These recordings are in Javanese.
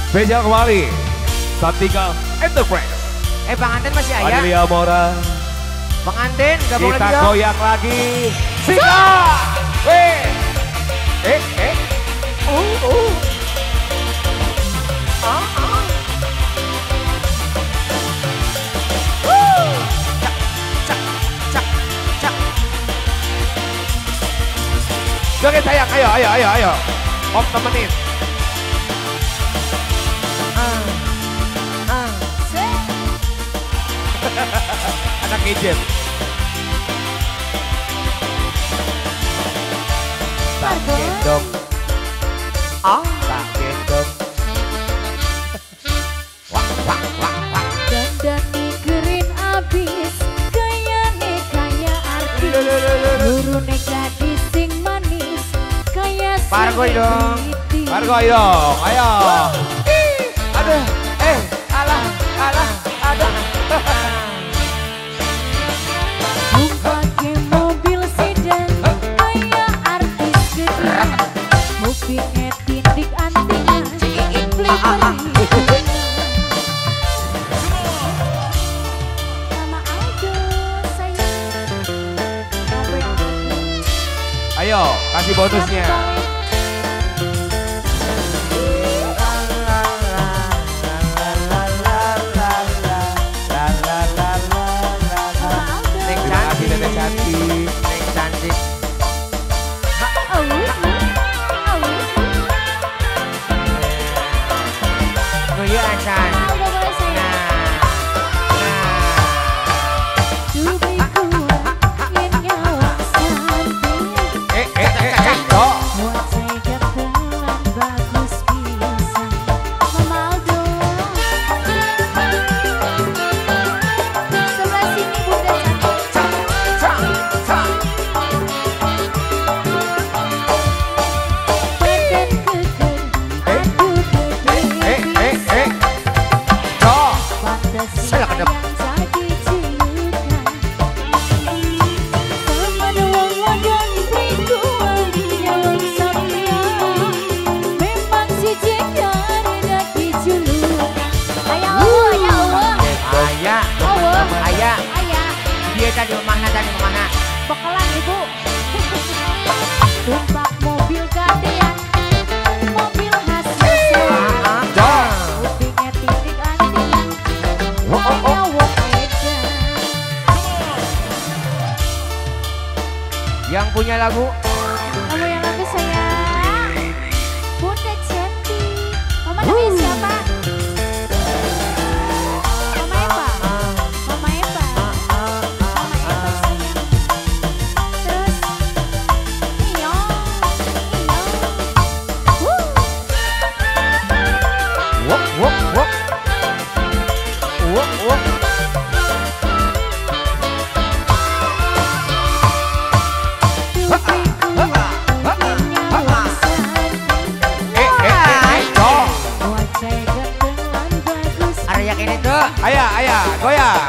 Spesial kembali Santika Enterprise. Pengantin masih ayah. Adelia Mora. Pengantin gabung lagi. Kita goyang lagi. Sika. Weh. Cak cak cak cak. Joget sayang, ayo ayo ayo ayo. Om temenin. Anak gadget. Tak gendong. Tak gendong. Wah wah wah wah. Dandani keren abis, gayane kaya artis. Lurune gadis sing manis, kaya Pargoy dong. Pargoy dong, ayo. Aduh, alah, alah, aduh. Pakai mobil sedan, kayak artis gede. Mobilnya tindik antingan, beli perhitungan. Mama Aldo sayang. Ayo, kasih bonusnya. Cantik, neng cantik. Nuyu acan. Tadi mana, tadi mana? Bakalan ibu. Tumpak mobil gadean, mobil hasil sewa. Kupingnya titik antingan, kaya wong edan. Yang punya lagu? Kamu yang lagu sayang, Bunda Cantik. Mama namanya siapa? Mama Eva. Mama Eva. Ayah, ayah, goyang.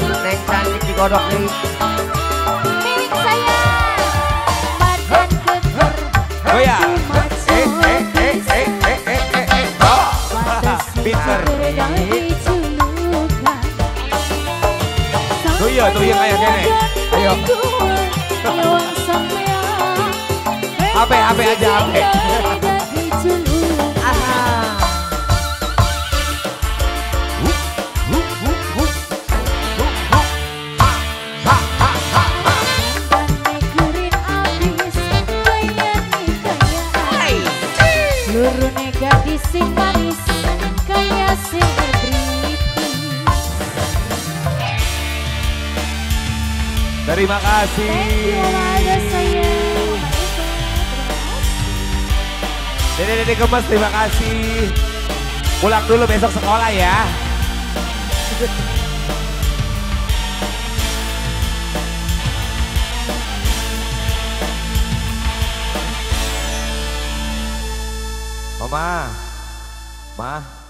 Neng cantik digodok nih. Milik saya. Badan keker. Goyang. Pinter. Tuh iya kayak gini. Ayo. HP, HP aja, HP. Lurune gadis sing manis kaya selebriti. Terima kasih. Thank you Mama sayang. Dede-dede gemes, terima kasih. Pulang dulu besok sekolah ya. Mama, Ma.